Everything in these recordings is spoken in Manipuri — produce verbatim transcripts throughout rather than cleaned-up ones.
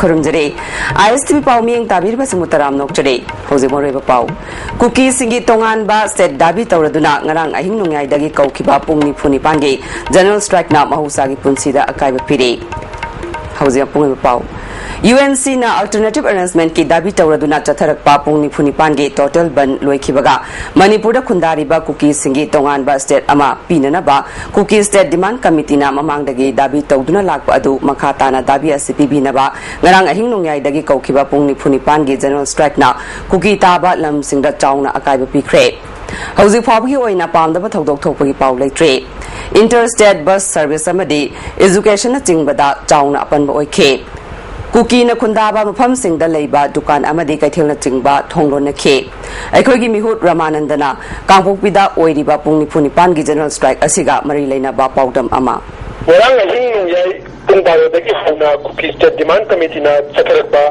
ꯈꯨꯔꯨꯝꯖꯔꯤ꯫ ꯑꯥꯏ ꯑꯦꯁ ꯇꯤ ꯚꯤ ꯄꯥꯎ ꯃꯤꯠꯌꯦꯡ ꯇꯥꯕꯤꯔꯤꯕꯁꯤꯡꯕꯨ ꯇꯔꯥꯝꯅ ꯑꯣꯛꯆꯔꯤ꯫ ꯍꯧꯖꯤꯛ ꯃꯔꯨꯑꯣꯏꯕ ꯄꯥꯎ꯫ ꯀꯨꯀꯤꯁꯤꯡꯒꯤ ꯇꯣꯉꯥꯟꯕ ꯁ꯭ꯇꯦꯠ ꯗꯥꯕꯤ ꯇꯧꯔꯗꯨꯅ ꯉꯔꯥꯡ ꯑꯍꯤꯡ ꯅꯣꯡꯌꯥꯏꯗꯒꯤ ꯀꯧꯈꯤꯕ ꯄꯨꯡ ꯅꯤꯐꯨ ꯅꯤꯄꯥꯟꯒꯤ ꯖꯦꯅꯔꯦꯜ ꯁ꯭ꯇ꯭ꯔꯥꯏꯛꯅ ꯃꯍꯧꯁꯥꯒꯤ ꯄꯨꯟꯁꯤꯗ ꯑꯀꯥꯏꯕ ꯄꯤꯔꯦ꯫ ꯍꯧꯖꯤꯛ ꯑꯄꯨꯟꯕ ꯄꯥꯎ꯫ ꯌꯨ ꯑꯦꯟ ꯁꯤꯅ ꯑꯜꯇꯔꯅꯦꯇꯤꯚ ꯑꯦꯔꯦꯟꯖꯃꯦꯟꯠꯀꯤ ꯗꯥꯕꯤ ꯇꯧꯔꯗꯨꯅ ꯆꯠꯊꯔꯛꯄ ꯄꯨꯡ ꯅꯤꯐꯨ ꯅꯤꯄꯥꯟꯒꯤ ꯇꯣꯇꯦꯜ ꯕꯟ ꯂꯣꯏꯈꯤꯕꯒ ꯃꯅꯤꯄꯨꯔꯗ ꯈꯨꯟꯗꯥꯔꯤꯕ ꯀꯨꯀꯤꯁꯤꯡꯒꯤ ꯇꯣꯉꯥꯟꯕ ꯁ꯭ꯇꯦꯠ ꯑꯃ ꯄꯤꯅꯅꯕ ꯀꯨꯀꯤ ꯁ꯭ꯇꯦꯠ ꯗꯤꯃꯥꯟꯗ ꯀꯃꯤꯇꯤꯅ ꯃꯃꯥꯡꯗꯒꯤ ꯗꯥꯕꯤ ꯇꯧꯗꯨꯅ ꯂꯥꯛꯄ ꯑꯗꯨ ꯃꯈꯥ ꯇꯥꯅ ꯗꯥꯕꯤ ꯑꯁꯤ ꯄꯤꯕꯤꯅꯕ ꯉꯔꯥꯡ ꯑꯍꯤꯡ ꯅꯣꯡꯌꯥꯏꯗꯒꯤ ꯀꯧꯈꯤꯕ ꯄꯨꯡ ꯅꯤꯐꯨ ꯅꯤꯄꯥꯟꯒꯤ ꯖꯦꯅꯔꯦꯜ ꯁ꯭ꯇ꯭ꯔꯥꯏꯛꯅ ꯀꯨꯀꯤ ꯇꯥꯕ ꯂꯝꯁꯤꯡꯗ ꯆꯥꯎꯅ ꯑꯀꯥꯏꯕ ꯄꯤꯈ꯭ꯔꯦ꯫ ꯍꯧꯖꯤꯛ ꯐꯥꯎꯕꯒꯤ ꯑꯣꯏꯅ ꯄꯥꯝꯗꯕ ꯊꯧꯗꯣꯛ ꯊꯣꯛꯄꯒꯤ ꯄꯥꯎ ꯂꯩꯇ꯭ꯔꯤ꯫ ꯏꯟꯇꯔ ꯁ꯭ꯇꯦꯠ ꯕꯁ ꯁꯔꯚꯤꯁ ꯑꯃꯗꯤ ꯏꯖꯨꯀꯦꯁꯟꯅꯆꯤꯡꯕꯗ ꯆꯥꯎꯅ ꯑꯄꯟꯕ ꯑꯣꯏꯈꯤ꯫ ꯀꯨꯀꯤꯅ ꯈꯨꯟꯗꯥꯕ ꯃꯐꯝꯁꯤꯡꯗ ꯂꯩꯕ ꯗꯨꯀꯥꯟ ꯑꯃꯗꯤ ꯀꯩꯊꯦꯜꯅꯆꯤꯡꯕ ꯊꯣꯡ ꯂꯣꯟꯅꯈꯤ꯫ ꯑꯩꯈꯣꯏꯒꯤ ꯃꯤꯍꯨꯠ ꯔꯃꯥꯅꯟꯗꯅ ꯀꯥꯡꯄꯣꯛꯄꯤꯗ ꯑꯣꯏꯔꯤꯕ ꯄꯨꯡ ꯅꯤꯐꯨ ꯅꯤꯄꯥꯟꯒꯤ ꯖꯦꯅꯔꯦꯜ ꯁ꯭ꯇ꯭ꯔꯥꯏꯛ ꯑꯁꯤꯒ ꯃꯔꯤ ꯂꯩꯅꯕ ꯄꯥꯎꯗꯝ ꯑꯃ꯫ ꯉꯔꯥꯡ ꯑꯍꯤꯡ ꯅꯣꯡꯌꯥꯏ ꯄꯨꯡ ꯕꯥꯔꯣꯗꯒꯤ ꯍꯧꯅ ꯀꯨꯀꯤ ꯁ꯭ꯇꯦꯠ ꯗꯤꯃꯥꯟꯗ ꯀꯃꯤꯇꯤꯅ ꯆꯠꯊꯔꯛꯄ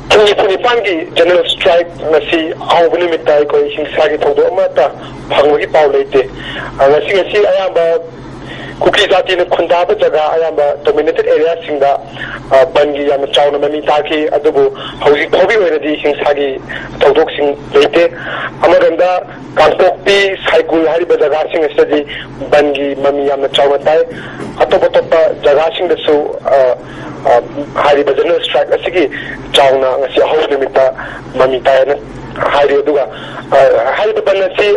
ꯄꯨꯡ ꯅꯤꯐꯨ ꯅꯤꯄꯥꯟꯒꯤ ꯖꯦꯅꯔꯦꯜ ꯁ꯭ꯇ꯭ꯔꯥꯏꯛ ꯉꯁꯤ ꯑꯍꯧꯕ ꯅꯨꯃꯤꯠꯇ ꯑꯩꯈꯣꯏ ꯍꯤꯡꯁꯥꯒꯤ ꯊꯧꯗꯣꯛ ꯑꯃꯠꯇ ꯐꯪꯕꯒꯤ ꯄꯥꯎ ꯂꯩꯇꯦ꯫ ꯑ, ꯉꯁꯤ, ꯉꯁꯤ ꯑꯌꯥꯝꯕ ꯀꯨꯀꯤ ꯖꯥꯇꯤꯅ ꯈꯨꯟꯗꯥꯕ ꯖꯒꯥ ꯑꯌꯥꯝꯕ ꯗꯣꯃꯤꯅꯦꯇꯦꯗ ꯑꯦꯔꯤꯌꯥꯁꯤꯡꯗ, ꯑ, ꯕꯟꯒꯤ ꯌꯥꯝꯅ ꯆꯥꯎꯅ ꯃꯃꯤ ꯇꯥꯈꯤ, ꯑꯗꯨꯕꯨ ꯍꯧꯖꯤꯛ ꯐꯥꯎꯒꯤ ꯑꯣꯏꯅꯗꯤ ꯍꯤꯡꯁꯥꯒꯤ ꯊꯧꯗꯣꯛꯁꯤꯡ ꯂꯩꯇꯦ꯫ ꯑꯃꯔꯣꯝꯗ ꯀꯥꯡꯄꯣꯛꯄꯤ, ꯁꯥꯏꯒꯨꯜ ꯍꯥꯏꯔꯤꯕ ꯖꯒꯥꯁꯤꯡ ꯑꯁꯤꯗꯗꯤ ꯕꯟꯒꯤ ꯃꯃꯤ ꯌꯥꯝꯅ ꯆꯥꯎꯅ ꯇꯥꯏ꯫ ꯑꯇꯣꯞ ꯑꯇꯣꯞꯄ ꯖꯒꯥꯁꯤꯡꯗꯁꯨ, ꯑ, ꯑ, ꯍꯥꯏꯔꯤꯕ ꯖꯦꯅꯔꯦꯜ ꯁ꯭ꯇ꯭ꯔꯥꯏꯛ ꯑꯁꯤꯒꯤ ꯆꯥꯎꯅ ꯉꯁꯤ ꯑꯍꯧꯕ ꯅꯨꯃꯤꯠꯇ ꯃꯃꯤ ꯇꯥꯏ ꯍꯥꯏꯅ ꯍꯥꯏꯔꯤ꯫ ꯑꯗꯨꯒ, ꯑ, ꯍꯥꯏꯔꯤꯕ ꯕꯟ ꯑꯁꯤ,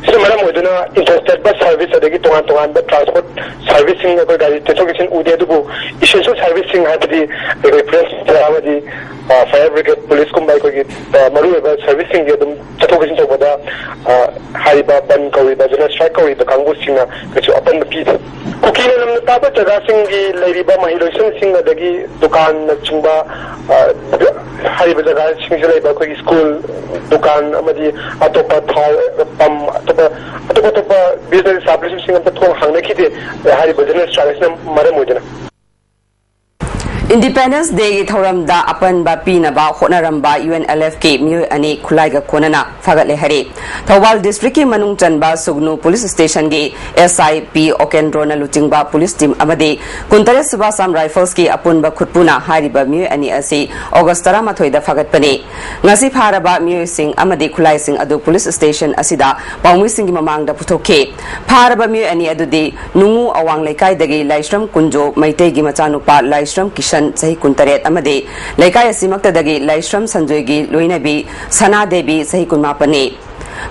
ꯁꯤꯅ ꯃꯔꯝ ꯑꯣꯏꯗꯨꯅ ꯏꯟꯇꯔ ꯁ꯭ꯇꯦꯠ ꯕꯁ ꯁꯔꯚꯤꯁ ꯑꯗꯒꯤ ꯇꯣꯉꯥꯟ ꯇꯣꯉꯥꯟꯕ ꯇ꯭ꯔꯥꯟꯁꯄꯣꯔꯠ ꯁꯔꯚꯤꯁꯁꯤꯡ, ꯑꯩꯈꯣꯏ ꯒꯥꯔꯤ ꯆꯦꯟꯊꯣꯛ ꯆꯦꯟꯁꯤꯟ ꯎꯗꯦ, ꯑꯗꯨꯕꯨ ꯏꯁꯦꯟꯁꯤꯌꯦꯜ ꯁꯔꯚꯤꯁꯁꯤꯡ ꯍꯥꯏꯕꯗꯤ ꯑꯩꯈꯣꯏ ꯐꯣꯔꯦꯁ ꯑꯃꯗꯤ, ꯑ, ꯐꯥꯌꯔ ꯕ꯭ꯔꯤꯒꯦꯗ, ꯄꯨꯂꯤꯁꯀꯨꯝꯕ ꯑꯩꯈꯣꯏꯒꯤ, ꯑ, ꯃꯔꯨꯑꯣꯏꯕ ꯁꯔꯚꯤꯁꯁꯤꯡꯒꯤ ꯑꯗꯨꯝ ꯆꯠꯊꯣꯛ ꯆꯠꯁꯤꯟ ꯇꯧꯕꯗ, ꯑ, ꯍꯥꯏꯔꯤꯕ ꯕꯟ ꯀꯧꯔꯤꯕ, ꯖꯦꯅꯔꯦꯜ ꯁ꯭ꯇ꯭ꯔꯥꯏꯛ ꯀꯧꯔꯤꯕ ꯀꯥꯡꯕꯨꯁꯤꯡꯅ ꯀꯩꯁꯨ ꯑꯄꯟꯕ ꯄꯤꯗꯦ꯫ ꯀꯨꯀꯤꯅ ꯅꯝꯅ ꯇꯥꯕ ꯖꯒꯥꯁꯤꯡꯒꯤ ꯂꯩꯔꯤꯕ ꯃꯍꯩꯂꯣꯏꯁꯪꯁꯤꯡ ꯑꯗꯒꯤ ꯗꯨꯀꯥꯟꯅꯆꯤꯡꯕ, ꯑ, ꯍꯥꯏꯔꯤꯕ ꯖꯒꯥꯁꯤꯡꯁꯤꯗ ꯂꯩꯕ ꯑꯩꯈꯣꯏꯒꯤ ꯁ꯭ꯀꯨꯜ, ꯗꯨꯀꯥꯟ ꯑꯃꯗꯤ ꯑꯇꯣꯞꯄ ꯊꯥꯎ ꯄꯝ, ꯑꯇꯣꯞꯄ, ꯑꯇꯣꯞ ꯑꯇꯣꯞꯄ ꯕꯤꯖꯤꯅꯦꯁ ꯏꯁꯇꯥꯕ꯭ꯂꯤꯁꯃꯦꯟꯁꯤꯡ ꯑꯝꯇ ꯊꯣꯡ ꯍꯥꯡꯅꯈꯤꯗꯦ, ꯍꯥꯏꯔꯤꯕ ꯖꯦꯅꯔꯦꯜ ꯁ꯭ꯇ꯭ꯔꯥꯏꯛ ꯑꯁꯤꯅ ꯃꯔꯝ ꯑꯣꯏꯗꯨꯅ꯫ Independence Day ꯒꯤ ꯊꯧꯔꯝꯗ ꯑꯄꯟꯕ ꯄꯤꯅꯕ ꯍꯣꯠꯅꯔꯝꯕ UNLF ꯀꯤ ꯃꯤꯑꯣꯏ ꯑꯅꯤ ꯈꯨꯠꯂꯥꯏꯒ ꯀꯣꯟꯅꯅ ꯐꯥꯒꯠꯂꯦ ꯍꯥꯏꯔꯦ꯫ ꯊꯧꯕꯥꯜ district ꯀꯤ ꯃꯅꯨꯡ ꯆꯟꯕ ꯁꯨꯒꯅꯨ police station ꯒꯤ SI ꯄꯤ ꯑꯣꯀꯦꯟꯗ꯭ꯔꯣꯅ ꯂꯨꯆꯤꯡꯕ police team ꯑꯃꯗꯤ ꯀꯨꯟꯇꯔꯦꯠ ꯁꯨꯕ Assam Rifles ꯀꯤ ꯑꯄꯨꯟꯕ ꯈꯨꯠꯄꯨꯅ ꯍꯥꯏꯔꯤꯕ ꯃꯤꯑꯣꯏ ꯑꯅꯤ ꯑꯁꯤ August ꯇꯔꯥꯃꯥꯊꯣꯏꯗ ꯐꯥꯒꯠꯄꯅꯤ꯫ ꯉꯁꯤ ꯐꯥꯔꯕ ꯃꯤꯑꯣꯏꯁꯤꯡ ꯑꯃꯗꯤ ꯈꯨꯠꯂꯥꯏꯁꯤꯡ ꯑꯗꯨ police station ꯑꯁꯤꯗ ꯄꯥꯎꯃꯤꯁꯤꯡꯒꯤ ꯃꯃꯥꯡꯗ ꯄꯨꯊꯣꯛꯈꯤ꯫ ꯐꯥꯔꯕ ꯃꯤꯑꯣꯏ ꯑꯅꯤ ꯑꯗꯨꯗꯤ ꯅꯨꯡꯉꯨ ꯑꯋꯥꯡ ꯂꯩꯀꯥꯏꯗꯒꯤ ꯂꯥꯏꯁ꯭ꯔꯝ ꯀꯨꯟꯖꯣ ꯃꯩꯇꯩꯒꯤ ꯃꯆꯥꯅꯨꯄꯥ ꯂꯥꯏꯁ꯭ꯔꯝ ꯀꯤꯁꯟ ꯆꯍꯤ ꯀꯨꯟꯇꯔꯦꯠ ꯑꯃꯗꯤ ꯂꯩꯀꯥꯏ ꯑꯁꯤꯃꯛꯇꯗꯒꯤ ꯂꯥꯏꯁ꯭ꯔꯝ ꯁꯟꯖꯣꯏꯒꯤ ꯂꯣꯏꯅꯕꯤ ꯁꯅꯥꯗꯦꯕꯤ ꯆꯍꯤ ꯀꯨꯟꯃꯥꯄꯟꯅꯤ꯫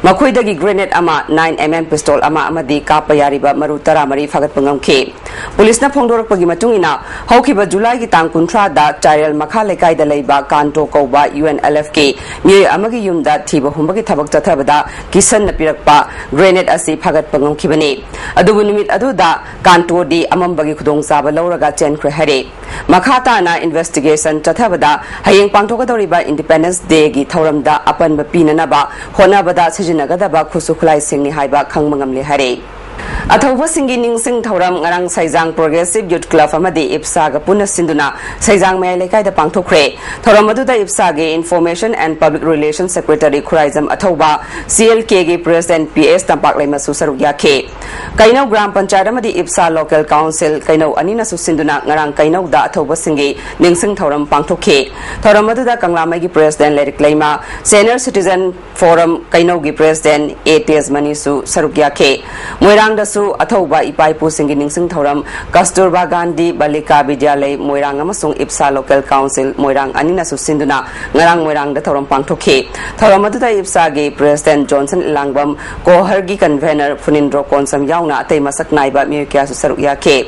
ꯃꯈꯣꯏꯗꯒꯤ grenade ꯑꯃ, nine MM pistol ꯑꯃ ꯑꯃꯗꯤ ꯀꯥꯞꯄ ꯌꯥꯔꯤꯕ ꯃꯔꯨ ꯇꯔꯥꯃꯔꯤ ꯐꯥꯒꯠꯄ ꯉꯝꯈꯤ꯫ ꯄꯨꯂꯤꯁꯅ ꯐꯣꯡꯗꯣꯔꯛꯄꯒꯤ ꯃꯇꯨꯡ ꯏꯟꯅ, ꯍꯧꯈꯤꯕ ꯖꯨꯂꯥꯏꯒꯤ ꯇꯥꯡ ꯀꯨꯟꯊ꯭ꯔꯥꯗ ꯆꯥꯏꯔꯦꯜ ꯃꯈꯥ ꯂꯩꯀꯥꯏꯗ ꯂꯩꯕ ꯀꯥꯟꯇꯣ ꯀꯧꯕ UNLF ꯀꯤ ꯃꯤꯑꯣꯏ ꯑꯃꯒꯤ ꯌꯨꯝꯗ ꯊꯤꯕ ꯍꯨꯝꯕꯒꯤ ꯊꯕꯛ ꯆꯠꯊꯕꯗ ꯀꯤꯁꯟꯅ ꯄꯤꯔꯛꯄ grenade ꯑꯁꯤ ꯐꯥꯒꯠꯄ ꯉꯝꯈꯤꯕꯅꯤ꯫ ꯑꯗꯨꯕꯨ ꯅꯨꯃꯤꯠ ꯑꯗꯨꯗ ꯀꯥꯟꯇꯣꯗꯤ ꯑꯃꯝꯕꯒꯤ ꯈꯨꯗꯣꯡꯆꯥꯕ ꯂꯧꯔꯒ ꯆꯦꯟꯈ꯭ꯔꯦ ꯍꯥꯏꯔꯦ꯫ ꯃꯈꯥ ꯇꯥꯅ investigation ꯆꯠꯊꯕꯗ ꯍꯌꯦꯡ ꯄꯥꯡꯊꯣꯛꯀꯗꯧꯔꯤꯕ Independence Day ꯒꯤ ꯊꯧꯔꯝꯗ ꯑꯄꯟꯕ ꯄꯤꯅꯅꯕ ꯍꯣꯠꯅꯕꯗ ꯁꯤꯖꯤꯟꯅꯒꯗꯕ ꯈꯨꯠꯁꯨ ꯈꯨꯠꯂꯥꯏꯁꯤꯡꯅꯤ ꯍꯥꯏꯕ ꯈꯪꯕ ꯉꯝꯂꯦ ꯍꯥꯏꯔꯦ꯫ ꯑꯊꯧꯕꯁꯤꯡꯒꯤ ꯅꯤꯡꯁꯤꯡ ꯊꯧꯔꯝ ꯉꯔꯥꯡ ꯁꯩꯖꯥꯡ Progressive Youth Club ꯑꯃꯗꯤ ꯏꯞꯁꯥꯒ ꯄꯨꯟꯅ ꯁꯤꯟꯗꯨꯅ ꯁꯩꯖꯥꯡ ꯃꯌꯥꯏ ꯂꯩꯀꯥꯏꯗ ꯄꯥꯡꯊꯣꯛꯈ꯭ꯔꯦ꯫ ꯊꯧꯔꯝ ꯑꯗꯨꯗ ꯏꯞꯁꯥꯒꯤ Information and Public Relation Secretary Khuraijam ꯑꯊꯧꯕ, CLK ꯒꯤ President PS ꯇꯝꯄꯥꯛꯂꯩꯃꯁꯨ ꯁꯔꯨꯛ ꯌꯥꯈꯤ꯫ ꯀꯩꯅꯧ ꯒ꯭ꯔꯥꯝ ꯄꯟꯆꯥꯌꯠ ꯑꯃꯗꯤ ꯏꯞꯁꯥ Local Council ꯀꯩꯅꯧ ꯑꯅꯤꯅꯁꯨ ꯁꯤꯟꯗꯨꯅ ꯉꯔꯥꯡ ꯀꯩꯅꯧꯗ ꯑꯊꯧꯕꯁꯤꯡꯒꯤ ꯅꯤꯡꯁꯤꯡ ꯊꯧꯔꯝ ꯄꯥꯡꯊꯣꯛꯈꯤ꯫ ꯊꯧꯔꯝ ꯑꯗꯨꯗ ꯀꯪꯂꯥꯃꯩꯒꯤ President ꯂꯥꯏꯔꯤꯛ ꯂꯩꯃ, Senior Citizen Forum ꯀꯩꯅꯧꯒꯤ President A ꯇꯦꯖꯃꯅꯤꯁꯨ ꯁꯔꯨꯛ ꯌꯥꯈꯤ꯫ ꯃꯣꯏꯔꯥꯡꯗꯁꯨ ꯑꯊꯧꯕ ꯏꯄꯥ ꯏꯄꯨꯁꯤꯡꯒꯤ ꯅꯤꯡꯁꯤꯡ ꯊꯧꯔꯝ ꯀꯁꯇꯨꯔꯕꯥ ꯒꯥꯟꯙꯤ ꯕꯥꯂꯤꯀꯥ ꯕꯤꯗ꯭ꯌꯥꯂꯩ ꯃꯣꯏꯔꯥꯡ ꯑꯃꯁꯨꯡ ꯏꯞꯁꯥ Local Council ꯃꯣꯏꯔꯥꯡ ꯑꯅꯤꯅꯁꯨ ꯁꯤꯟꯗꯨꯅ ꯉꯔꯥꯡ ꯃꯣꯏꯔꯥꯡꯗ ꯊꯧꯔꯝ ꯄꯥꯡꯊꯣꯛꯈꯤ꯫ ꯊꯧꯔꯝ ꯑꯗꯨꯗ ꯏꯞꯁꯥꯒꯤ President Johnson ꯏꯂꯥꯡꯕꯝ, ꯀꯣꯍꯔꯒꯤ Convener ꯐꯨꯅꯤꯟꯗ꯭ꯔꯣ ꯀꯣꯟꯁꯝ ꯌꯥꯎꯅ ꯑꯇꯩ ꯃꯁꯛ ꯅꯥꯏꯕ ꯃꯤꯑꯣꯏ ꯀꯌꯥꯁꯨ ꯁꯔꯨꯛ ꯌꯥꯈꯤ꯫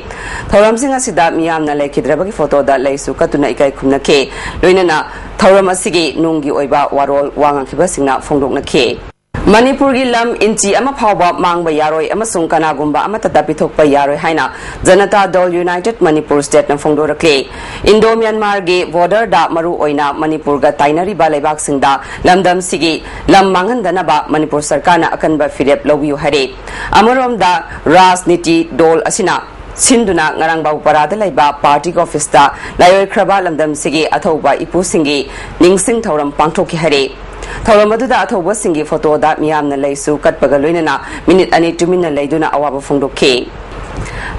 ꯊꯧꯔꯝꯁꯤꯡ ꯑꯁꯤꯗ ꯃꯤꯌꯥꯝꯅ ꯂꯩꯈꯤꯗ꯭ꯔꯕꯒꯤ ꯐꯣꯇꯣꯗ ꯂꯩꯁꯨ ꯀꯠꯇꯨꯅ ꯏꯀꯥꯏ ꯈꯨꯝꯅꯈꯤ꯫ ꯂꯣꯏꯅꯅ ꯊꯧꯔꯝ ꯑꯁꯤꯒꯤ ꯅꯨꯡꯒꯤ ꯑꯣꯏꯕ ꯋꯥꯔꯣꯜ ꯋꯥ ꯉꯥꯡꯈꯤꯕꯁꯤꯡꯅ ꯐꯣꯡꯗꯣꯛꯅꯈꯤ꯫ ꯃꯅꯤꯄꯨꯔꯒꯤ ꯂꯝ ꯏꯟꯆꯤ ꯑꯃ ꯐꯥꯎꯕ ꯃꯥꯡꯕ ꯌꯥꯔꯣꯏ ꯑꯃꯁꯨꯡ ꯀꯅꯥꯒꯨꯝꯕ ꯑꯃꯠꯇꯗ ꯄꯤꯊꯣꯛꯄ ꯌꯥꯔꯣꯏ ꯍꯥꯏꯅ ꯖꯅꯇꯥ ꯗꯜ United Manipur State ꯅ ꯐꯣꯡꯗꯣꯔꯛꯂꯤ꯫ Indo Myanmar ꯒꯤ border ꯗ ꯃꯔꯨ ꯑꯣꯏꯅ ꯃꯅꯤꯄꯨꯔꯒ ꯇꯥꯏꯅꯔꯤꯕ ꯂꯩꯕꯥꯛꯁꯤꯡꯗ ꯂꯝꯗꯝꯁꯤꯒꯤ ꯂꯝ ꯃꯥꯡꯍꯟꯗꯅꯕ ꯃꯅꯤꯄꯨꯔ ꯁꯔꯀꯥꯔꯅ ꯑꯀꯟꯕ ꯐꯤꯔꯦꯞ ꯂꯧꯕꯤꯌꯨ ꯍꯥꯏꯔꯦ꯫ ꯑꯃꯔꯣꯝꯗ ꯔꯥꯖꯅꯤꯇꯤ ꯗꯜ ꯑꯁꯤꯅ ꯁꯤꯟꯗꯨꯅ ꯉꯔꯥꯡ ꯕꯥꯕꯨꯄꯥꯔꯥꯗ ꯂꯩꯕ ꯄꯥꯔꯇꯤꯒꯤ ꯑꯣꯐꯤꯁꯇ ꯂꯥꯏꯑꯣꯏꯈ꯭ꯔꯕ ꯂꯝꯗꯝꯁꯤꯒꯤ ꯑꯊꯧꯕ ꯏꯄꯨꯁꯤꯡꯒꯤ ꯅꯤꯡꯁꯤꯡ ꯊꯧꯔꯝ ꯄꯥꯡꯊꯣꯛꯈꯤ ꯍꯥꯏꯔꯦ꯫ ꯊꯧꯔꯝ ꯑꯗꯨꯗ ꯑꯊꯧꯕꯁꯤꯡꯒꯤ ꯐꯣꯇꯣꯗ ꯃꯤꯌꯥꯝꯅ ꯂꯩꯁꯨ ꯀꯠꯄꯒ ꯂꯣꯏꯅꯅ ꯃꯤꯅꯤꯠ ꯑꯅꯤ ꯇꯨꯃꯤꯟꯅ ꯂꯩꯗꯨꯅ ꯑꯋꯥꯕ ꯐꯣꯡꯗꯣꯛꯈꯤ꯫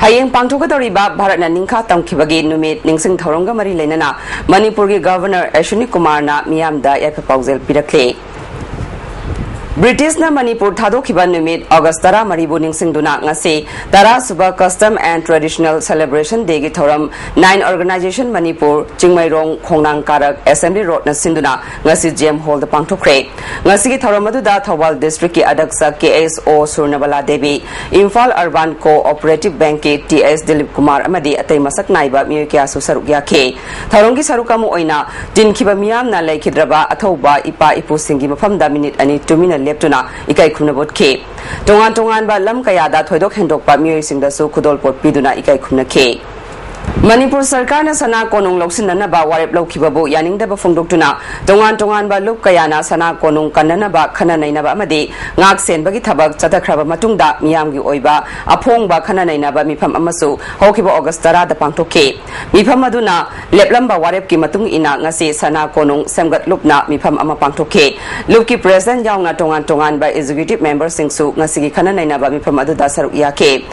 ꯍꯌꯦꯡ ꯄꯥꯡꯊꯣꯛꯀꯗꯧꯔꯤꯕ ꯚꯥꯔꯠꯅ ꯅꯤꯡꯈꯥ ꯇꯝꯈꯤꯕꯒꯤ ꯅꯨꯃꯤꯠ ꯅꯤꯡꯁꯤꯡ ꯊꯧꯔꯝꯒ ꯃꯔꯤ ꯂꯩꯅꯅ ꯃꯅꯤꯄꯨꯔꯒꯤ ꯒꯚꯔꯅꯔ ꯑꯦꯁ꯭ꯋꯤꯅꯤ ꯀꯨꯃꯥꯔꯅ ꯃꯤꯌꯥꯝꯗ ꯌꯥꯏꯐ ꯄꯥꯎꯖꯦꯜ ꯄꯤꯔꯛꯂꯦ꯫ ꯕ꯭ꯔꯤꯇꯤꯁꯅ ꯃꯅꯤꯄꯨꯔ ꯊꯥꯗꯣꯛꯈꯤꯕ ꯅꯨꯃꯤꯠ ꯑꯣꯒꯁ ꯇꯔꯥꯃꯔꯤꯕꯨ ꯅꯤꯡꯁꯤꯡꯗꯨꯅ ꯉꯁꯤ ꯇꯔꯥꯁꯨꯕ Custom and Traditional Celebration Dayꯒꯤ ꯊꯧꯔꯝ Nine Organization Manipur, ꯆꯤꯡꯃꯩꯔꯣꯡ, ꯈꯣꯡꯅꯥꯡ ꯀꯥꯔꯛ, Assembly Roadꯅ ꯁꯤꯟꯗꯨꯅ ꯉꯁꯤ ꯖꯦꯝ ꯍꯣꯜꯗ ꯄꯥꯡꯊꯣꯛꯈ꯭ꯔꯦ꯫ ꯉꯁꯤꯒꯤ ꯊꯧꯔꯝ ꯑꯗꯨꯗ ꯊꯧꯕꯥꯜ ꯗꯤꯁꯇ꯭ꯔꯤꯛꯀꯤ ꯑꯗꯛꯁ ꯀꯦ ꯑꯦꯁ ꯑꯣ ꯁꯨꯔꯅꯕꯂꯥ ꯗꯦꯕꯤ, ꯏꯝꯐꯥꯜ ꯑꯔꯕꯥꯟ ꯀꯣꯑꯣꯄꯔꯦꯇꯤꯚ ꯕꯦꯡꯛꯀꯤ ꯇꯤ ꯑꯦꯁ ꯗꯤꯂꯤꯞ ꯀꯨꯃꯥꯔ ꯑꯃꯗꯤ ꯑꯇꯩ ꯃꯁꯛ ꯅꯥꯏꯕ ꯃꯤꯑꯣꯏ ꯀꯌꯥꯁꯨ ꯁꯔꯨꯛ ꯌꯥꯈꯤ꯫ ꯊꯧꯔꯝꯒꯤ ꯁꯔꯨꯛ ꯑꯃ ꯑꯣꯏꯅ ꯇꯤꯟꯈꯤꯕ ꯃꯤꯌꯥꯝꯅ ꯂꯩꯈꯤꯗ꯭ꯔꯕ ꯑꯊꯧꯕ ꯏꯄꯥ ꯏꯄꯨꯁꯤꯡꯒꯤ ꯃꯐꯝꯗ ꯃꯤꯅꯤꯠ ꯑꯅꯤ ꯇꯨꯃꯤꯟꯅ ꯂꯦꯞꯇꯨꯅ ꯏꯀꯥꯏ ꯈꯨꯝꯅꯕ ꯎꯠꯈꯤ꯫ ꯇꯣꯉꯥꯟ ꯇꯣꯉꯥꯟꯕ ꯂꯝ ꯀꯌꯥꯗ ꯊꯣꯏꯗꯣꯛ ꯍꯦꯟꯗꯣꯛꯄ ꯃꯤꯑꯣꯏꯁꯤꯡꯗꯁꯨ ꯈꯨꯗꯣꯜꯄꯣꯠ ꯄꯤꯗꯨꯅ ꯏꯀꯥꯏ ꯈꯨꯝꯅꯈꯤ꯫ ꯃꯅꯤꯄꯨꯔ ꯁꯔꯀꯥꯔꯅ ꯁꯅꯥ ꯀꯣꯅꯨꯡ ꯂꯧꯁꯤꯟꯅꯅꯕ ꯋꯥꯔꯦꯞ ꯂꯧꯈꯤꯕꯕꯨ ꯌꯥꯅꯤꯡꯗꯕ ꯐꯣꯡꯗꯣꯛꯇꯨꯅ ꯇꯣꯉꯥꯟ ꯇꯣꯉꯥꯟꯕ ꯂꯨꯞ ꯀꯌꯥꯅ ꯁꯅꯥ ꯀꯣꯅꯨꯡ ꯀꯟꯅꯅꯕ ꯈꯟꯅ ꯅꯩꯅꯕ ꯑꯃꯗꯤ ꯉꯥꯛ ꯁꯦꯟꯕꯒꯤ ꯊꯕꯛ ꯆꯠꯊꯈ꯭ꯔꯕ ꯃꯇꯨꯡꯗ ꯃꯤꯌꯥꯝꯒꯤ ꯑꯣꯏꯕ ꯑꯐꯣꯡꯕ ꯈꯟꯅ ꯅꯩꯅꯕ ꯃꯤꯐꯝ ꯑꯃꯁꯨ ꯍꯧꯈꯤꯕ ꯑꯣꯒꯁ ꯇꯔꯥꯗ ꯄꯥꯡꯊꯣꯛꯈꯤ꯫ ꯃꯤꯐꯝ ꯑꯗꯨꯅ ꯂꯦꯞꯂꯝꯕ ꯋꯥꯔꯦꯞꯀꯤ ꯃꯇꯨꯡ ꯏꯟꯅ ꯉꯁꯤ ꯁꯅꯥ ꯀꯣꯅꯨꯡ ꯁꯦꯝꯒꯠ ꯂꯨꯞꯅ ꯃꯤꯐꯝ ꯑꯃ ꯄꯥꯡꯊꯣꯛꯈꯤ꯫ ꯂꯨꯞꯀꯤ ꯄ꯭ꯔꯦꯁꯤꯗꯦꯟꯠ ꯌꯥꯎꯅ ꯇꯣꯉꯥꯟ ꯇꯣꯉꯥꯟꯕ ꯑꯦꯛꯖꯤꯀ꯭ꯌꯨꯇꯤꯚ ꯃꯦꯝꯕꯔꯁꯤꯡꯁꯨ ꯉꯁꯤꯒꯤ ꯈꯟꯅ ꯅꯩꯅꯕ ꯃꯤꯐꯝ ꯑꯗꯨꯗ ꯁꯔꯨꯛ ꯌꯥꯈꯤ꯫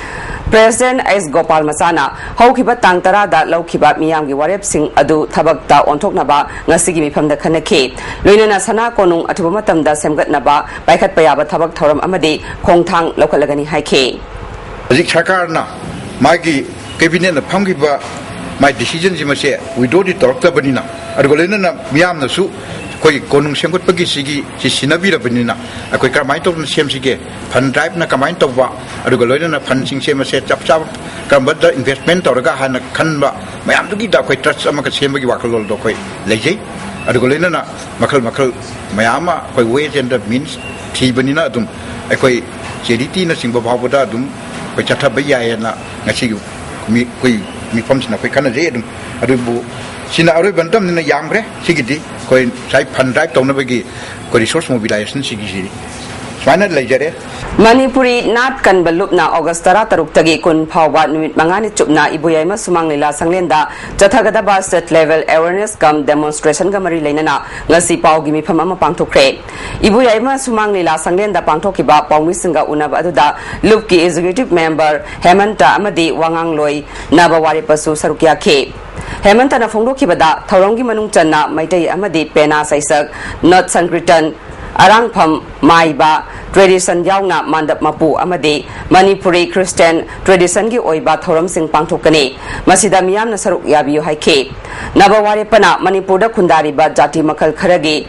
ꯄ꯭ꯔꯦꯁꯤꯗꯦꯟꯠ ꯑꯦꯁ ꯒꯣꯄꯥꯜ ꯃꯆꯥꯅ ꯍꯧꯈꯤꯕ ꯇꯥꯡ ꯇꯔꯥꯗ ꯂꯧꯈꯤꯕ ꯃꯤꯌꯥꯝꯒꯤ ꯋꯥꯔꯦꯞꯁꯤꯡ ꯑꯗꯨ ꯊꯕꯛꯇ ꯑꯣꯟꯊꯣꯛꯅꯕ ꯉꯁꯤꯒꯤ ꯃꯤꯐꯝꯗ ꯈꯟꯅꯈꯤ꯫ ꯂꯣꯏꯅꯅ ꯁꯅꯥ ꯀꯣꯅꯨꯡ ꯑꯊꯨꯕ ꯃꯇꯝꯗ ꯁꯦꯝꯒꯠꯅꯕ ꯄꯥꯏꯈꯠꯄ ꯌꯥꯕ ꯊꯕꯛ ꯊꯧꯔꯝ ꯑꯃꯗꯤ ꯈꯣꯡꯊꯥꯡ ꯂꯧꯈꯠꯂꯒꯅꯤ ꯍꯥꯏꯈꯤ꯫ ꯍꯧꯖꯤꯛ ꯁꯔꯀꯥꯔꯅ ꯃꯥꯒꯤ ꯀꯦꯕꯤꯅꯦꯠꯅ ꯐꯝꯈꯤꯕ ꯃꯥꯒꯤ ꯗꯤꯁꯤꯖꯟꯁꯤ ꯃꯁꯦ ꯋꯤꯗ꯭ꯔꯣꯗꯤ ꯇꯧꯔꯛꯇꯕꯅꯤꯅ, ꯑꯗꯨꯒ ꯂꯣꯏꯅꯅ ꯃꯤꯌꯥꯝꯅꯁꯨ ꯑꯩꯈꯣꯏ ꯀꯣꯅꯨꯡ ꯁꯦꯝꯒꯠꯄꯒꯤ ꯁꯤꯒꯤ ꯁꯤ ꯁꯤꯟꯅꯕꯤꯔꯕꯅꯤꯅ, ꯑꯩꯈꯣꯏ ꯀꯔꯝꯍꯥꯏꯅ ꯇꯧꯗꯅ ꯁꯦꯝꯁꯤꯒꯦ, ꯐꯟ ꯗ꯭ꯔꯥꯏꯚꯅ ꯀꯃꯥꯏꯅ ꯇꯧꯕ, ꯑꯗꯨꯒ ꯂꯣꯏꯅꯅ ꯐꯟꯁꯤꯡꯁꯦ ꯃꯁꯦ ꯆꯞ ꯆꯥꯕ ꯀꯔꯝꯕꯗ ꯏꯟꯚꯦꯁ꯭ꯠꯃꯦꯟꯠ ꯇꯧꯔꯒ ꯍꯥꯟꯅ ꯈꯟꯕ ꯃꯌꯥꯝꯗꯨꯒꯤꯗ ꯑꯩꯈꯣꯏ ꯇ꯭ꯔꯁ ꯑꯃꯒ ꯁꯦꯝꯕꯒꯤ ꯋꯥꯈꯜꯂꯣꯟꯗꯣ ꯑꯩꯈꯣꯏ ꯂꯩꯖꯩ꯫ ꯑꯗꯨꯒ ꯂꯣꯏꯅꯅ ꯃꯈꯜ ꯃꯈꯜ ꯃꯌꯥꯝ ꯑꯃ ꯑꯩꯈꯣꯏ ways and means ꯊꯤꯕꯅꯤꯅ ꯑꯗꯨꯝ ꯑꯩꯈꯣꯏ ꯆꯦꯔꯤꯇꯤꯅꯆꯤꯡꯕ ꯐꯥꯎꯕꯗ ꯑꯗꯨꯝ ꯑꯩꯈꯣꯏ ꯆꯠꯊꯕ ꯌꯥꯏꯌꯦꯅ ꯉꯁꯤꯒꯤ ꯃꯤ-, ꯑꯩꯈꯣꯏ ꯃꯤꯐꯝꯁꯤꯅ ꯑꯩꯈꯣꯏ ꯈꯟꯅꯖꯩ꯫ ꯑꯗꯨꯝ ꯑꯗꯨꯕꯨ ꯁꯤꯅ ꯑꯔꯣꯏꯕ ꯅꯠꯇꯕꯅꯤꯅ ꯌꯥꯝꯈ꯭ꯔꯦ꯫ ꯁꯤꯒꯤꯗꯤ ꯑꯩꯈꯣꯏ ꯉꯁꯥꯏ ꯐꯟ ꯗ꯭ꯔꯥꯏꯚ ꯇꯧꯅꯕꯒꯤ ꯑꯩꯈꯣꯏ ꯔꯤꯁꯣꯔꯁ ꯃꯣꯕꯤꯂꯥꯏꯖꯦꯁꯟ ꯁꯤꯒꯤꯁꯤꯗꯤ ꯁꯨꯃꯥꯏꯅ ꯂꯩꯖꯔꯦ꯫ ꯃꯅꯤꯄꯨꯔꯤ ꯅꯥꯠ ꯀꯟꯕ ꯂꯨꯞꯅ ꯑꯣꯒꯁ ꯇꯔꯥꯇꯔꯨꯛꯇꯒꯤ ꯀꯨꯟ ꯐꯥꯎꯕ ꯅꯨꯃꯤꯠ ꯃꯉꯥꯅꯤ ꯆꯨꯞꯅ ꯏꯕꯨꯌꯥꯏꯃ ꯁꯨꯃꯥꯡ ꯂꯤꯂꯥ ꯁꯪꯂꯦꯟꯗ ꯆꯠꯊꯒꯗꯕ state level awareness cum demonstrationꯒ ꯃꯔꯤ ꯂꯩꯅꯅ ꯉꯁꯤ ꯄꯥꯎꯒꯤ ꯃꯤꯐꯝ ꯑꯃ ꯄꯥꯡꯊꯣꯛꯈ꯭ꯔꯦ꯫ ꯏꯕꯨꯌꯥꯏꯃ ꯁꯨꯃꯥꯡ ꯂꯤꯂꯥ ꯁꯪꯂꯦꯟꯗ ꯄꯥꯡꯊꯣꯛꯈꯤꯕ ꯄꯥꯎꯃꯤꯁꯤꯡꯒ ꯎꯅꯕ ꯑꯗꯨꯗ ꯂꯨꯞꯀꯤ executive member ꯍꯦꯃꯟꯇ ꯑꯃꯗꯤ ꯋꯥꯉꯥꯡꯂꯣꯏ ꯅꯕ ꯋꯥꯔꯦꯞꯄꯁꯨ ꯁꯔꯨꯛ ꯌꯥꯈꯤ꯫ ꯍꯦꯃꯟꯇꯅ ꯐꯣꯡꯗꯣꯛꯈꯤꯕꯗ, ꯊꯧꯔꯝꯒꯤ ꯃꯅꯨꯡ ꯆꯟꯅ ꯃꯩꯇꯩ ꯑꯃꯗꯤ ꯄꯦꯅꯥ ꯁꯩꯁꯛ ꯅꯣꯠ ꯁꯪꯀ꯭ꯔꯤꯇꯟ ꯑꯔꯥꯡꯐꯝ ꯃꯥꯏꯕ tradition ꯌꯥꯎꯅ ꯃꯥꯟꯗꯞ ꯃꯄꯨ ꯑꯃꯗꯤ ꯃꯅꯤꯄꯨꯔꯤ Christian traditionꯒꯤ ꯑꯣꯏꯕ ꯊꯧꯔꯝꯁꯤꯡ ꯄꯥꯡꯊꯣꯛꯀꯅꯤ꯫ ꯃꯁꯤꯗ ꯃꯤꯌꯥꯝꯅ ꯁꯔꯨꯛ ꯌꯥꯕꯤꯌꯨ ꯍꯥꯏꯈꯤ꯫ ꯅꯕ ꯋꯥꯔꯦꯞꯄꯅ ꯃꯅꯤꯄꯨꯔꯗ ꯈꯨꯟꯗꯥꯔꯤꯕ ꯖꯥꯇꯤ ꯃꯈꯜ ꯈꯔꯒꯤ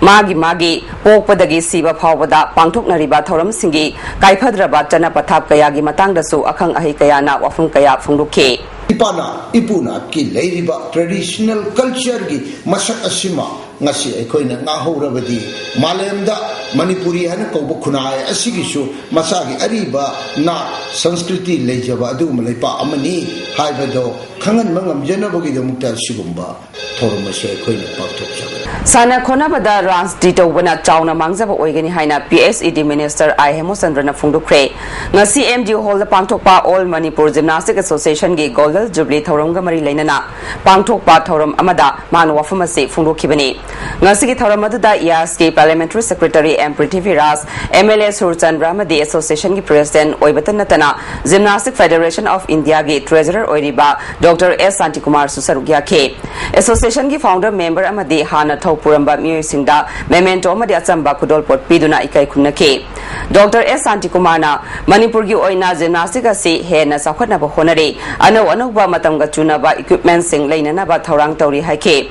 ꯃꯥꯒꯤ ꯃꯥꯒꯤ ꯄꯣꯛꯄꯗꯒꯤ ꯁꯤꯕ ꯐꯥꯎꯕꯗ ꯄꯥꯡꯊꯣꯛꯅꯔꯤꯕ ꯊꯧꯔꯝꯁꯤꯡꯒꯤ ꯀꯥꯏꯐꯗ꯭ꯔꯕ ꯆꯠꯅ ꯄꯊꯥꯞ ꯀꯌꯥꯒꯤ ꯃꯇꯥꯡꯗꯁꯨ ꯑꯈꯪ ꯑꯍꯩ ꯀꯌꯥꯅ ꯋꯥꯐꯝ ꯀꯌꯥ ꯐꯣꯡꯗꯣꯛꯈꯤ꯫ ꯏꯄꯥꯅ ꯏꯄꯨꯅ ꯀꯤ ꯂꯩꯔꯤꯕ traditional cultureꯒꯤ ꯃꯁꯛ ꯑꯁꯤꯃ ꯉꯁꯤ ꯑꯩꯈꯣꯏꯅ ꯉꯥꯛꯍꯧꯔꯕꯗꯤ, ꯃꯥꯂꯦꯝꯗ ꯃꯅꯤꯄꯨꯔꯤ ꯍꯥꯏꯅ ꯀꯧꯕ ꯈꯨꯟꯅꯥꯏ ꯑꯁꯤꯒꯤꯁꯨ ꯃꯁꯥꯒꯤ ꯑꯔꯤꯕ ꯅꯥꯠ ꯁꯪꯁꯀ꯭ꯔꯤꯇꯤ ꯂꯩꯖꯕ ꯑꯗꯨꯒꯨꯝꯕ ꯂꯩꯄꯥꯛ ꯑꯃꯅꯤ ꯍꯥꯏꯕꯗꯣ ꯈꯪꯍꯟꯕ ꯉꯝꯖꯅꯕꯒꯤꯗꯃꯛꯇ ꯁꯤꯒꯨꯝꯕ ꯊꯧꯔꯝ ꯑꯁꯤ ꯑꯩꯈꯣꯏꯅ ꯄꯥꯡꯊꯣꯛꯆꯕꯅꯤ꯫ ꯁꯥꯟꯅ ꯈꯣꯠꯅꯕꯗ ꯔꯥꯖꯅꯤꯇꯤ ꯇꯧꯕꯅ ꯆꯥꯎꯅ ꯃꯥꯡꯖꯕ ꯑꯣꯏꯒꯅꯤ ꯍꯥꯏꯅ P H E D minister I ꯍꯦꯃꯆꯟꯗ꯭ꯔꯅ ꯐꯣꯡꯗꯣꯛꯈ꯭ꯔꯦ꯫ ꯉꯁꯤ M D U hallꯗ ꯄꯥꯡꯊꯣꯛꯄ All Manipur Gymnastic Associationꯒꯤ Golden Jubilee ꯊꯧꯔꯝꯒ ꯃꯔꯤ ꯂꯩꯅꯅ ꯄꯥꯡꯊꯣꯛꯄ ꯊꯧꯔꯝ ꯑꯃꯗ ꯃꯥꯅ ꯋꯥꯐꯝ ꯑꯁꯤ ꯐꯣꯡꯗꯣꯛꯈꯤꯕꯅꯤ꯫ ꯉꯁꯤꯒꯤ ꯊꯧꯔꯝ ꯑꯗꯨꯗ ꯏꯌꯥꯁꯀꯤ Parliamentary Secretary M Prithviraj, M L A Surchandra ꯑꯃꯗꯤ associationꯒꯤ president ꯑꯣꯏꯕꯇ ꯅꯠꯇꯅ Gymnastic Federation of Indiaꯒꯤ treasurer ꯑꯣꯏꯔꯤꯕ Doctor S ꯁꯥꯟꯇꯤꯀꯨꯃꯥꯔꯁꯨ ꯁꯔꯨꯛ ꯌꯥꯈꯤ꯫ Associationꯒꯤ founder member ꯑꯃꯗꯤ ꯍꯥꯟꯅ ꯊꯧ ꯄꯨꯔꯝꯕ ꯃꯤꯑꯣꯏꯁꯤꯡꯗ memento ꯑꯃꯗꯤ ꯑꯆꯝꯕ ꯈꯨꯗꯣꯜꯄꯣꯠ ꯄꯤꯗꯨꯅ ꯏꯀꯥꯏ ꯈꯨꯝꯅꯈꯤ꯫ Doctor S ꯁꯥꯟꯇꯤꯀꯨꯃꯥꯔꯅ ꯃꯅꯤꯄꯨꯔꯒꯤ ꯑꯣꯏꯅ gymnastic ꯑꯁꯤ ꯍꯦꯟꯅ ꯆꯥꯎꯈꯠꯅꯕ ꯍꯣꯠꯅꯔꯤ, ꯑꯅꯧ ꯑꯅꯧꯕ ꯃꯇꯝꯒ ꯆꯨꯅꯕ equipmentꯁꯤꯡ ꯂꯩꯅꯅꯕ ꯊꯧꯔꯥꯡ ꯇꯧꯔꯤ ꯍꯥꯏꯈꯤ꯫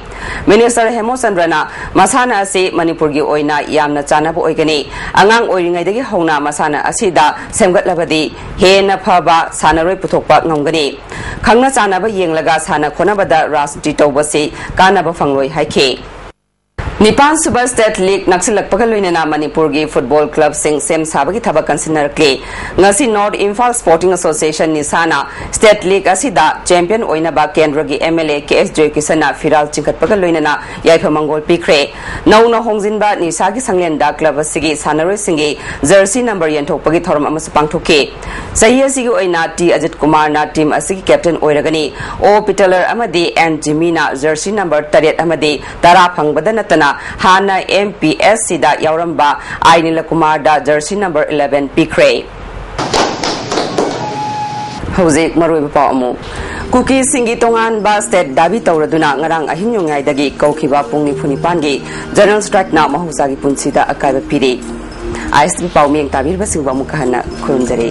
Minister ꯍꯦꯃꯣꯆꯟꯗ꯭ꯔꯅ ꯃꯁꯥꯟꯅ ꯑꯁꯤ ꯃꯅꯤꯄꯨꯔꯒꯤ ꯑꯣꯏꯅ ꯌꯥꯝꯅ ꯆꯥꯅꯕ ꯑꯣꯏꯒꯅꯤ, ꯑꯉꯥꯡ ꯑꯣꯏꯔꯤꯉꯩꯗꯒꯤ ꯍꯧꯅ ꯃꯁꯥꯟꯅ ꯑꯁꯤꯗ ꯁꯦꯝꯒꯠꯂꯕꯗꯤ ꯍꯦꯟꯅ ꯐꯕ ꯁꯥꯟꯅꯔꯣꯏ ꯄꯨꯊꯣꯛꯄ ꯉꯝꯒꯅꯤ꯫ ꯈꯪꯅ ꯆꯥꯟꯅꯕ ꯌꯦꯡꯂꯒ ꯁꯥꯟꯅ ꯈꯣꯠꯅꯕꯗ ꯔꯥꯖꯅꯤꯇꯤ ꯇꯧꯕꯁꯤ ꯀꯥꯟꯅꯕ ꯐꯪꯂꯣꯏ ꯍꯥꯏꯈꯤ꯫ ꯅꯤꯄꯥꯟ ꯁꯨꯕ ꯁ꯭ꯇꯦꯠ ꯂꯤꯒ ꯅꯛꯁꯤꯜꯂꯛꯄꯒ ꯂꯣꯏꯅꯅ ꯃꯅꯤꯄꯨꯔꯒꯤ ꯐꯨꯠꯕꯣꯜ ꯀ꯭ꯂꯕꯁꯤꯡ ꯁꯦꯝ ꯁꯥꯕꯒꯤ ꯊꯕꯛ ꯀꯟꯁꯤꯟꯅꯔꯛꯂꯤ꯫ ꯉꯁꯤ north Imphal sporting association, Nishan, state league ꯑꯁꯤꯗ ꯆꯦꯝꯄꯤꯌꯟ ꯑꯣꯏꯅꯕ ꯀꯦꯟꯗ꯭ꯔꯒꯤ ꯑꯦꯝ ꯑꯦꯜ ꯑꯦ ꯀꯦ ꯑꯦꯁ ꯖꯣꯏꯀꯤꯁꯟꯅ ꯐꯤꯔꯥꯜ ꯆꯤꯡꯈꯠꯄꯒ ꯂꯣꯏꯅꯅ ꯌꯥꯏꯐ ꯃꯪꯒꯣꯜ ꯄꯤꯈ꯭ꯔꯦ꯫ ꯅꯧꯅ ꯍꯣꯡꯖꯤꯟꯕ ꯅꯤꯁꯥꯒꯤ ꯁꯪꯂꯦꯟꯗ ꯀ꯭ꯂꯕ ꯑꯁꯤꯒꯤ ꯁꯥꯟꯅꯔꯣꯏꯁꯤꯡꯒꯤ ꯖꯔꯁꯤ ꯅꯝꯕꯔ ꯌꯦꯟꯊꯣꯛꯄꯒꯤ ꯊꯧꯔꯝ ꯑꯃꯁꯨ ꯄꯥꯡꯊꯣꯛꯈꯤ꯫ ꯆꯍꯤ ꯑꯁꯤꯒꯤ ꯑꯣꯏꯅ ꯇꯤ ꯑꯖꯤꯠ ꯀꯨꯃꯥꯔꯅ ꯇꯤꯝ ꯑꯁꯤꯒꯤ ꯀꯦꯞꯇꯦꯟ ꯑꯣꯏꯔꯒꯅꯤ꯫ ꯑꯣ ꯄꯤꯇꯂꯔ ꯑꯃꯗꯤ ꯑꯦꯟ ꯖꯤꯃꯤꯅ ꯖꯔꯁꯤ ꯅꯝꯕꯔ ꯇꯔꯦꯠ ꯑꯃꯗꯤ ꯇꯔꯥ ꯐꯪꯕꯗ ꯅꯠꯇꯅ ꯍꯥꯟꯅ ꯑꯦꯝ ꯄꯤ ꯑꯦꯁ ꯁꯤꯗ ꯌꯥꯎꯔꯝꯕ ꯑꯥꯏ ꯅꯤꯂꯀꯨꯃꯥꯔꯗ ꯖꯔꯁꯤ ꯅꯝꯕꯔ ꯏꯂꯦꯚꯦꯟ ꯄꯤꯈ꯭ꯔꯦ꯫ ꯍꯧꯖꯤꯛ ꯃꯔꯨꯑꯣꯏꯕ ꯄꯥꯎ ꯑꯃꯨꯛ꯫ ꯀꯨꯀꯤꯁꯤꯡꯒꯤ ꯇꯣꯉꯥꯟꯕ ꯁ꯭ꯇꯦꯠ ꯗꯥꯕꯤ ꯇꯧꯔꯗꯨꯅ ꯉꯔꯥꯡ ꯑꯍꯤꯡ ꯅꯣꯡꯌꯥꯏꯗꯒꯤ ꯀꯧꯈꯤꯕ ꯄꯨꯡ ꯅꯤꯐꯨ ꯅꯤꯄꯥꯟꯒꯤ ꯖꯦꯅꯔꯦꯜ ꯁ꯭ꯇ꯭ꯔꯥꯏꯛꯅ ꯃꯍꯧꯁꯥꯒꯤ ꯄꯨꯟꯁꯤꯗ ꯑꯀꯥꯏꯕ ꯄꯤꯔꯤ꯫ ꯑꯥꯏ ꯑꯦꯁ ꯄꯤ ꯄꯥꯎ ꯃꯤꯠꯌꯦꯡ ꯇꯥꯕꯤꯔꯤꯕꯁꯤꯡꯕꯨ ꯑꯃꯨꯛꯀ ꯍꯟꯅ ꯈꯨꯔꯨꯝꯖꯔꯤ꯫